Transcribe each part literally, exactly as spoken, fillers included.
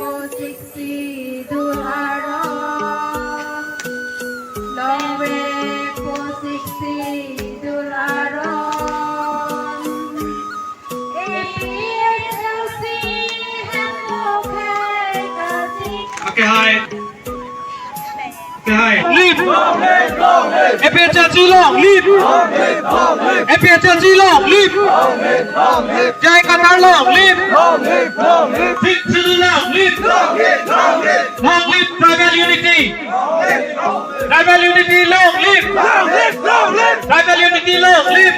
Posiksi dul aron, longve posiksi dul aron. A P H L C hemokhe kasik. Akehai. Akehai. Live. A P H L C long live. A P H L C long live. J I Kathar long live. Sixth Schedule long live. Long live tribal unity. Tribal unity long live. Tribal unity long live.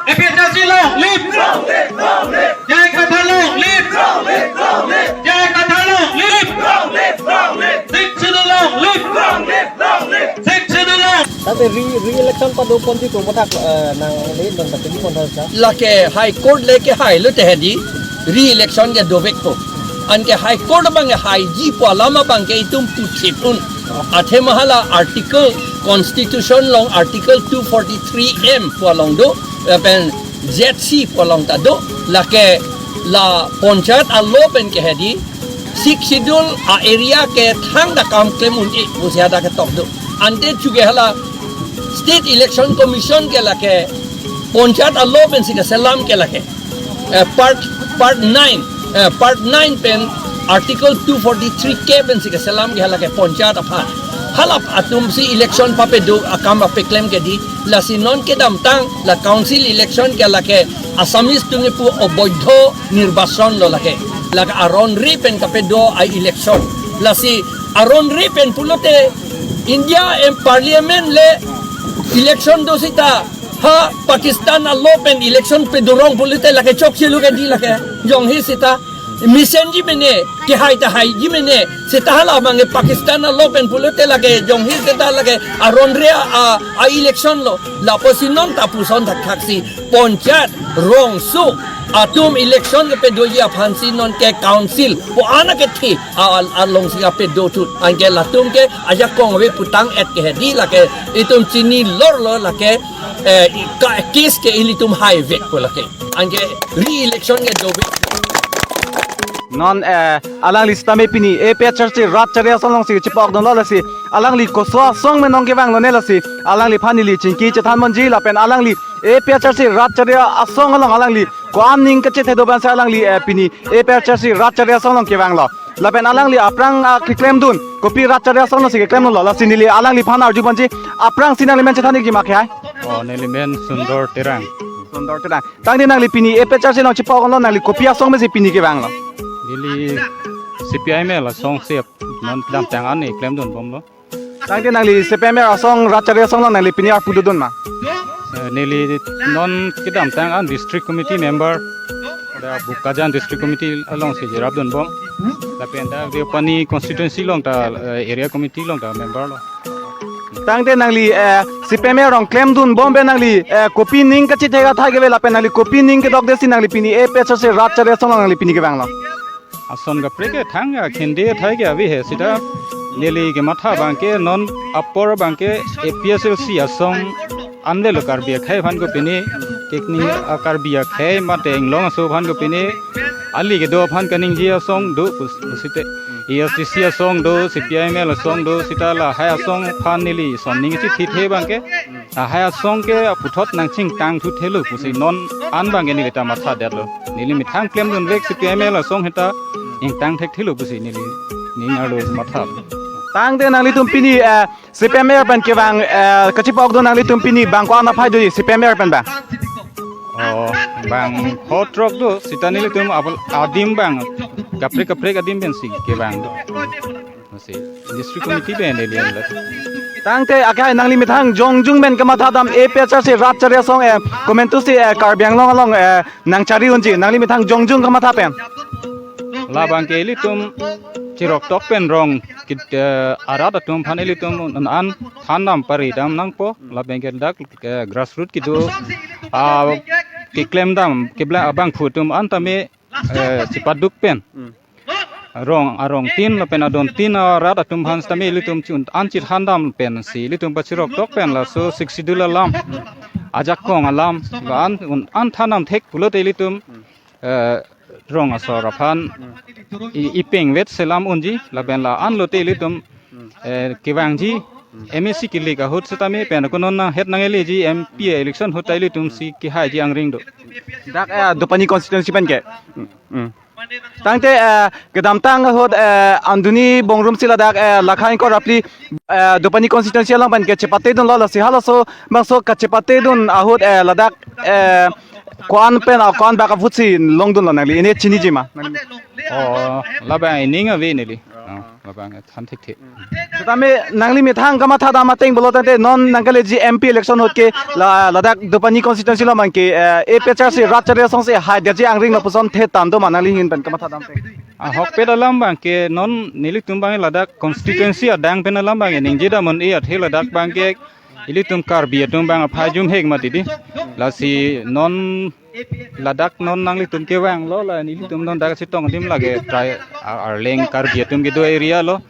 A P H L C long live. J I Kathar long live. J I Kathar long live. Sixth Schedule long live. Sixth Schedule long. Tangte re re-election pado ponji ko mathak, eh, nangle non ta pini ponthak sa. Lake High Court le kehai lote hedi re-election ke dovekpo. Anke High Court abang haiji pu alam abang ke itum puthip un. Athema hala article, Constitution long Article two forty-three M pu along do, eh, pen Z C pu along ta do, lake la ponchayat alo pen ke hedi Sixth Schedule a-area ke thangta kam klem un-e pusi hadak ketok do. Ante chuke hala State Election Commission ke lake ponchayat alo pensi keselam ke lake, eh, part, part nine, eh, part nine pen Article two forty-three K pensi keselam ke hala ke ponchayat aphan. Hala atumsi election papedo akam apeklem ke di, lasi non kedamtang la council election ke lake Assamese atum kipu oboidho nirbachan lo lake. Lake aron ri pen kapedo a-election. Lasi aron ri pen pulote India em parliament le election do sita ha Pakistan alo pen election pedorong pulote lake chokche lo ke di lake. Jonghi sita mesenji mene, kehai ta haiji mene, sita hala abang ke Pakistan alo pen pulote lake jonghi sita lake aron ri a, a, a-election lo. Lapusi non ta puson thakthaksi ponchayat rongso atum election kepedoji aphansi non ke council pu ana kethe a, a, alongsi kapedo thut. Anke latum ke ajakong ave putang et ke hedi lake itum chini lor lo lake, eh, i ka case ke ilitum haivekpo lake. Anke re-election ke dovek. Non, eh, alangli sitame pini A P H L C Rat Chari Asong alongsi chepok dunlo lasi alangli koso asong pen nong kevang lone lasi alangliphan neli chingki chethan ponji lapen alangli A P H L C Rat Chari Asong along alangli ko-an ning kachethe do pensi alangli, eh, pini A P H L C Rat Chari Asong along kevanglo. Lapen alangli aphrang, ah, keklemdun kopi Rat Chari Asong alongsi keklemlo lasi neli alangliphan arju ponji, aphrangsi nangli men chethan ikji ma akehai? Oh, neli men Sundor Terang. Sundor Terang. Tangte nangli pini A P H L C along chepok lo, nangli kopi asong pensi pini kevanglo? Neli C P I M L asong si non kedamtang an-e klemdun bomlo. Tangte nangli C P I M L asong Rat Chari Asong along nangli pini arpu dodun ma? Eh, neli non kedamtang an district committee member, dak Bokajan district committee alongsi cherapdun bom. Lapen dak Deopani constituency along ta, eh, area committee along ta member lo. Tangte nangli, eh, C P I M L along klemdun bom pen nangli, eh, kopi ning kachethe athai keve lapen nangli kopi ning kedokdetsi nangli pini A P H L C Rat Chari Asong along nangli pini kevanglo? Ason kaprek ke thang ya khende athai ke ave he sita neli kematha abang ke non apor abang ke A P H L C asong anvelo Karbi akhei aphan kopine kekni a Karbi akhei mate inglong aso aphan kopine ali kedo aphan kaningje asong do pus-, pusite A S D C asong do, C P I M L asong do, sita lahai asong aphan neli son ning chithithe abang ke, lahai asong ke aputhot nangchingtang thuthelo pusi non an abang ke neli ta mathadetlo. Neli methang klemdunvek C P I M L asong heta ingtang thekthelo pusi neli ning arlo matha. Tangte nanglitum pini, eh, C P I M L pen kevang, eh, kachepok do nanglitum pini bang ko-an aphai do C P I M L pen bang? Oh, bang hot rok do, sita nelitum abal adim bang, kaprek kaprek adim pensi kevang do. Masi, district committee pen neli anlat. Tangte akehai nangli methang jongjung pen kamatha dam A P H L C Rat Chari Asong, eh, komantusi, eh, Karbi Anglong along, eh, nangchari unji, nangli methang jongjung kamatha pen. Labang ke ilitum chirok tok pen rong kit, eh, arat atum aphan ilitum un an thandam pari dam nangpo. Labang ke dak, eh, grassroot kedo, ah, keklem dam kebla abangphu atum an tame, eh, chipaduk pen. Hmm. Rong, arong tin lapen adon tin arat atum aphan sitame ilitum chi un an chithandam pensi ilitum pachirok tok pen laso Sixth Schedule alam, ajakong alam, ba an un an thandam thek pulote ilitum, eh, rong asor aphan i-, ipengvet selam unji, lapen la-an lote ilitum, eh, kevangji, M A C kilik ahut sitame pen ko non nanghet nangeleji M P election ahut ta ilitum si kehaiji angring do. Dak, eh, Deopani constituency pen ke. Hmm. Tangte, eh, kedamtang ahut, eh, Anduni Bongrumsi ladak, eh, lakha ingkoi ra phli, eh, Deopani constituency along pen kachepate dunlo, lasi halaso bangso kachepate dun ahut, eh, ladak, eh, ko-an pen, ah, ko-an bak aphuthsi longdunlo nangli, ine chiniji ma? Oh, labang ining ave neli. Oh, labang than thekthe. Sitame nangli methang kamatha dam ateng pulo tangte non nangkeleji M P election ahut ke la, ladak Deopani constituency along abang ke, eh, A P H L C rat charli asong si haidetji angring lapuson the tando ma nangli ahin pen kamatha dam ateng? Ahokpet alam abang ke non nelitum abang ladak constituency adang pen alam abang ke ningje dam un-e athe ladak abang ke ilitum Karbi atum abang aphai jumhek mati di. Lasi non ladak non nanglitum kevanglo la nelitum non dak chetong adim lake trai a-, Arleng Karbi atum kedo area lo.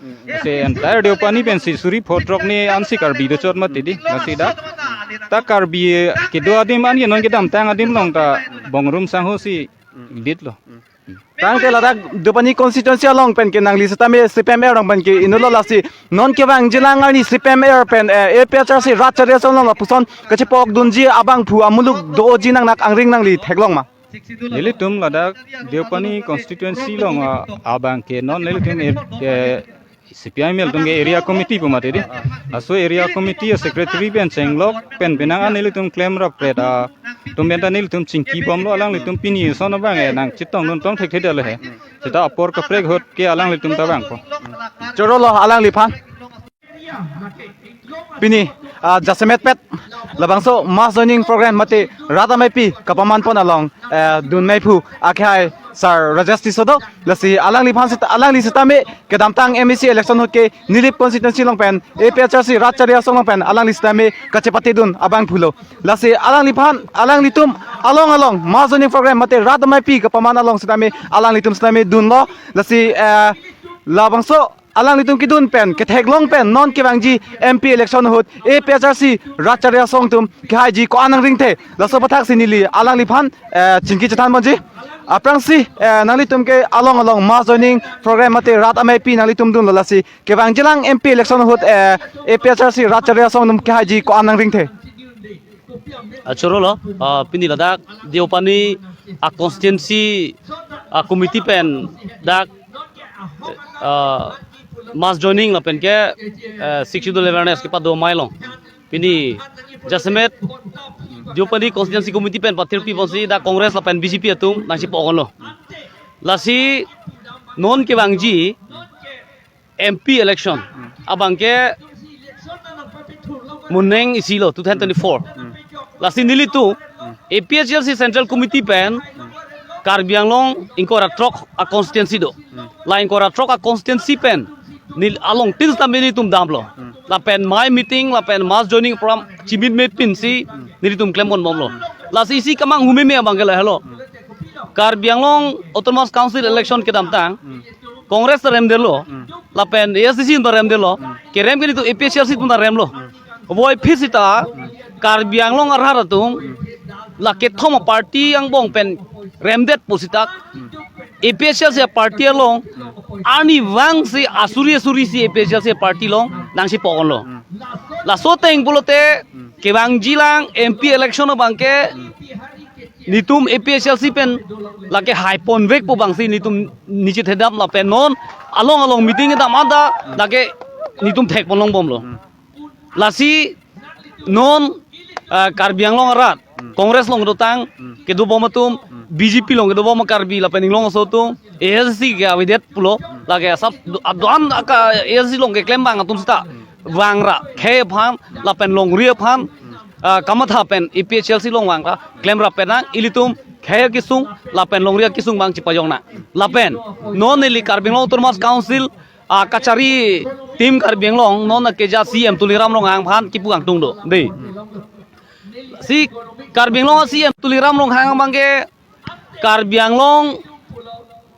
Se entire Deopani pensi suri pho throk ni ansi Karbi dochot mati di. Lasi dak ta Karbi kedo adim an ke non kedamtang adim along ta Bongrumsi sangho si lead lo. Tangte ladak Deopani constituency along pen ke nangli sitame C P M A along pen ke inutlo, lasi non kevangji lang arni C P M A pen, eh, A P H L C rat charli asong along lapuson kachepok dunji abangphu amuluk doji nangnak angring nangli theklong ma? Nelitum ladak Deopani constituency along, ah, abang ke non nelitum, eh, C P I M L atum ke area committee pu mati di. Laso area committee secretary pen chenglok pen penang an nelitum klemrap pret atum pen ta nelitum chingki bomlo, alanglitum pini ason abang, eh, nang chetong dun tong thekthe dale he. Seta apor kaprek ahut ke alanglitum ta vangpo. Chorolo alangliphan. Pini, ah, jasemet pet labangso mass joining program mate rat ameipi kapaman pon along, eh, dun meiphu akhai Sir Rajesh Tisso do, lasi alangliphan sit-, alangli sitame kedamtang M A C election ahut ke Nilip constituency along pen, A P H L C rat charli asong along pen alangli sitame kachepate dun abangphu lo. Lasi alangliphan, alanglitum along along mass joining program mate rat ameipi kapaman along sitame alanglitum sitame dunlo. Lasi, eh, labangso alanglitum kedun pen ketheklong pen non kevangji M P election ahut A P H L C rat charli asong atum kehaiji ko-an angring the, laso aputhak si neli alangliphan, eh, chingki chethan ponji. Aphrangsi, eh, nanglitum ke along along mass joining program mate rat ameipi nanglitum dunlo, lasi kevangji lang M P election ahut, eh, A P H L C rat charli asong atum kehaiji ko-an angring the? Ah, chorolo, ah, pini ladak Deopani a constituency a committee pen dak, ah, mass joining lapen ke, eh, Sixth Schedule awareness kepado amei along. Pini jasemet Deopani constituency committee pen pathirpi ponsi dak Congress lapen B J P atum nangchepok-onlo. Lasi non kevangji M P election abang ke moneng isi lo two thousand twenty-four. Lasi nelitum A P H L C Central Committee pen Karbi Anglong ingkoi ra throk a constituency do. La ingkoi ra throk a constituency pen neli along tin sitame nelitum damlo. Lapen mei meeting lapen mass joining program chimitme pinsi nelitum klem pon bomlo. Lasi isi kemanghu meme abang ke lahelo. Karbi Anglong Autonomous Council election kedamtang Congress ta remdetlo, lapen A S D C ta remdetlo, kerem ke nelitum A P H L C atum ta remlo. Voiphit sita Karbi Anglong arat atum la kethom a party angbong pen remdet pusita A P H L C a party along arnivang si asuri asuri si A P H L C a party along nangchepok-onlo. Laso ateng pulote kevangji lang M P election abang ke nelitum A P H L C pen lake hai ponvek pu abang si nelitum nichit hedam lapen non along along meeting dam anta lake nelitum thek ponlong bomlo. Lasi non, ah, Karbi Anglong arat Congress along dotang kedo bom atum, B J P along kedo bom Karbi lapen inglong aso atum, A S D C ke avedet pulo, lake asap do-, do-an aka A S D C along keklem abang atum sita vangra khei aphan lapen longri aphan, ah, kamatha pen A P H L C along vangra klemrap penang ilitum khei akesung lapen longri akesung abang chipajok nang. Lapen non neli Karbi Anglong Autonomous Council, ah, kachari team Karbi Anglong non akeja C M Tuliram Ronghang aphan kipu kangtung do. Dei. Si Karbi Anglong C M Tuliram Ronghang abangke Karbi Anglong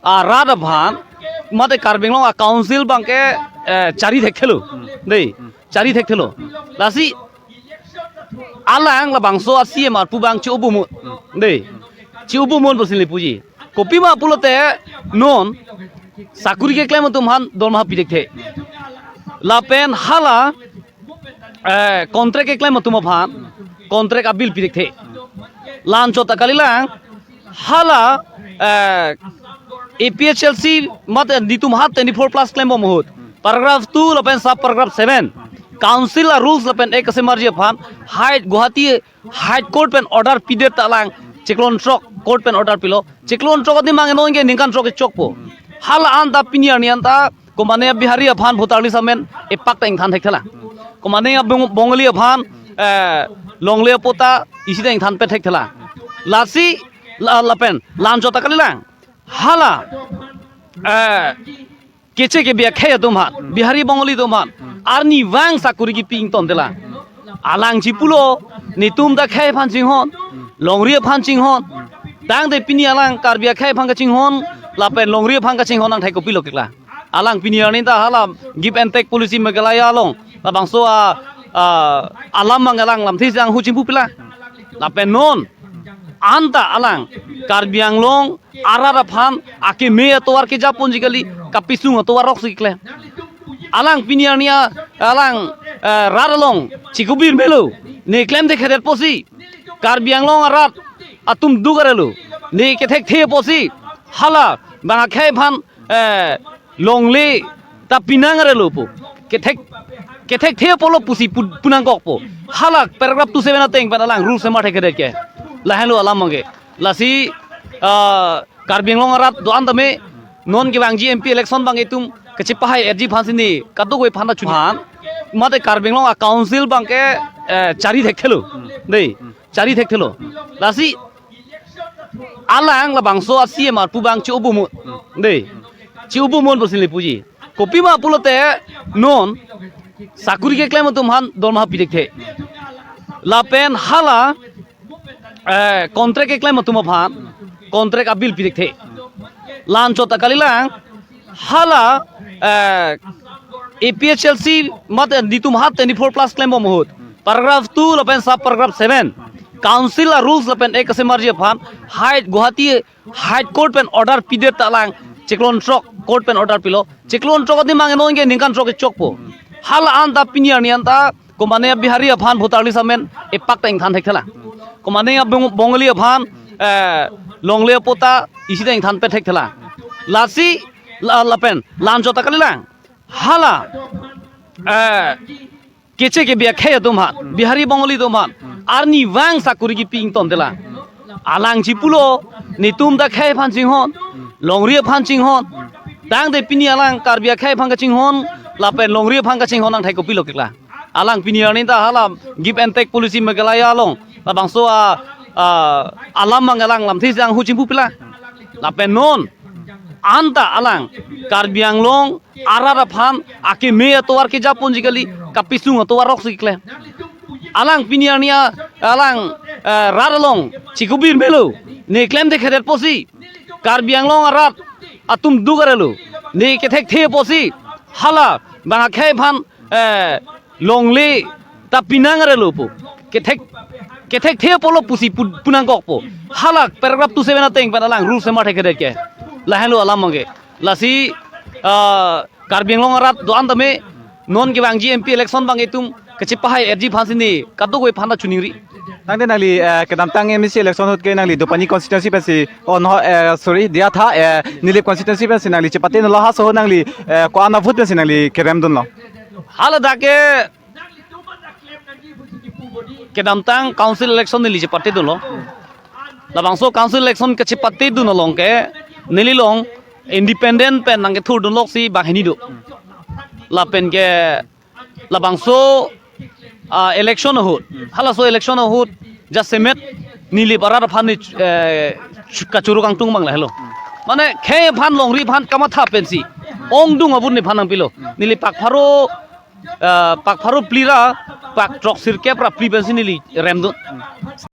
arat aphan, mate Karbi Anglong a-council abangke, eh, chari thekthelo. Dei, chari thekthelo. Lasi alang labangso a-C M arpu abang chi-obu mo. Dei, chi-obu mo pusi neli puji. Kopima pulote non sakuri keklem atum aphan dolma pi thekthe. Lapen hala, eh, contract keklem atum aphan contract a-bill pi thekthe. La-anchot ta kalilang, hala, eh, A P H L C mate netum hat twenty-four plus klembom ahut, paragraph two lapen sub paragraph seven, council a-rules lapen act kasemarji aphan High, Guwahati High Court pen order pidet ta alang chiklo throk court pen order pilo. Chiklo throk adi mang enong ke ningkan throk kechokpo. Hala anta pini arni anta komane a-Bihari aphan voter list amen epak ta ingthan thekthelang. Komane a-Bong-, Bongali aphan, eh, longle apatta isi ta ingthan pet thekthelang. Lasi la, lapen la-anchot ta kalilang. Hala, eh, keche kebi akhei atum aphan, Bihari Bongali atum aphan arnivang sakuri kipi ingtonthelang. Alang chipulo, netum ta khei aphan chinghon, longri aphan chinghon, tangte pini alang Karbi akhei aphan kachinghon lapen longri aphan kachinghon nangthai kopilo kekla. Alang pini arni ta hala give and take policy Meghalaya along labangso a, a, alam abang alang lamthe si anghu chimpu pila. Lapen non anta alang Karbi Anglong arat aphan akeme atovar kejaponji kali, kapisung atovar rok si keklem. Alang pini arni a, alang, eh, rat along chikubir melo, ne klem thekthedet pusi Karbi Anglong arat atum duk arelo, ne kethekthe pusi hala bang akhei aphan, eh, longle ta pinang arelo pu. Kethek, kethekthe pulo pusi pu, punangkokpo. Hala paragraph two seven ateng pen alang rule semar thekthedet ke. Lahenlo alam abangke. Lasi, ah, Karbi Anglong arat do-an tame non kevangji M P election abang itum kachepahai R G aphan si ne kadokave aphan ta chunhan. Mate Karbi Anglong a-council abangke, eh, chari thekthelo. Dei, chari thekthelo. Lasi alang labangso a-C M arpu abang chi-obu mo. Dei, chi-obu mo pusi neli puji. Kopima pulote non sakuri keklem atum aphan dolma pi thekthe. Lapen hala, eh, contract keklem atum aphan contract a-bill pi thekthe. La-anchot ta kalilang, hala, eh, A P H L C mate netum hat twenty-four plus klembom ahut, paragraph two lapen sub paragraph seven, council a-rules lapen act kasemarji aphan High, Guwahati High Court pen order pidet ta alang chiklo throk court pen order pilo. Chiklo throk adi mang enong ke ningkan throk kechokpo. Hala anta pini arni anta komane a-Bihari aphan voter list amen epak ta ingthan thekthelang. Komane a-Bong-, Bongali aphan, eh, longle apatta isi ta ingthan pet thekthelang. Lasi la, lapen la-anchot ta kalilang. Hala, eh, keche kebi akhei atum aphan, Bihari Bongali atum aphan arnivang sakuri kipi ingtonthelang. Alang chipulo, netum ta khei aphan chinghon, longri aphan chinghon, tangte pini alang Karbi akhei aphan kachinghon lapen longri aphan kachinghon nangthai kopilo kekla. Alang pini arni ta hala give and take policy Meghalaya along labangso a, a, alam abang alang lamthe si anghu chimpu pila. Lapen non anta alang Karbi Anglong arat aphan akeme atovar kejaponji kali, kapisung atovar rok si keklem. Alang pini arni a, alang, eh, rat along chikubir melo, ne klem thekthedet pusi Karbi Anglong arat atum duk arelo, ne kethekthe pusi hala bang akhei aphan, eh, longle ta pinang arelo pu. Kethek, kethekthe pulo pusi pu, punangkokpo. Hala paragraph two seven ateng pen alang rule semar thekthedet ke. Lahenlo alam abangke. Lasi, ah, Karbi Anglong arat do-an tame non kevangji M P election abang itum kachepahai R G aphan si ne kadokave aphan ta choningri. Tangte nangli, eh, kedamtang M A C election ahut ke nangli Dopani constituency pensi, oh no, eh, sorry, Diatha, eh, Nilip constituency pensi nangli chepatedunlo, halaso ahut nangli, eh, ko-an a-vote pensi nangli keremdunlo? Hala dak ke kedamtang council election neli chepatedunlo. Labangso council election kachepatedun along ke neli along independent pen nangkethurdunlok si banghini do. Lapen ke labangso, ah, election ahut, halaso election ahut jasemet Nilip arat aphan ne, eh, kachoro kangtung abang lahelo. Mane khei aphan longri aphan kamatha pensi ongdung abun nephan nangpilo. Neli pak pharo, ah, pak pharo phli ra pak throksi kep ra phli pensi neli remdun.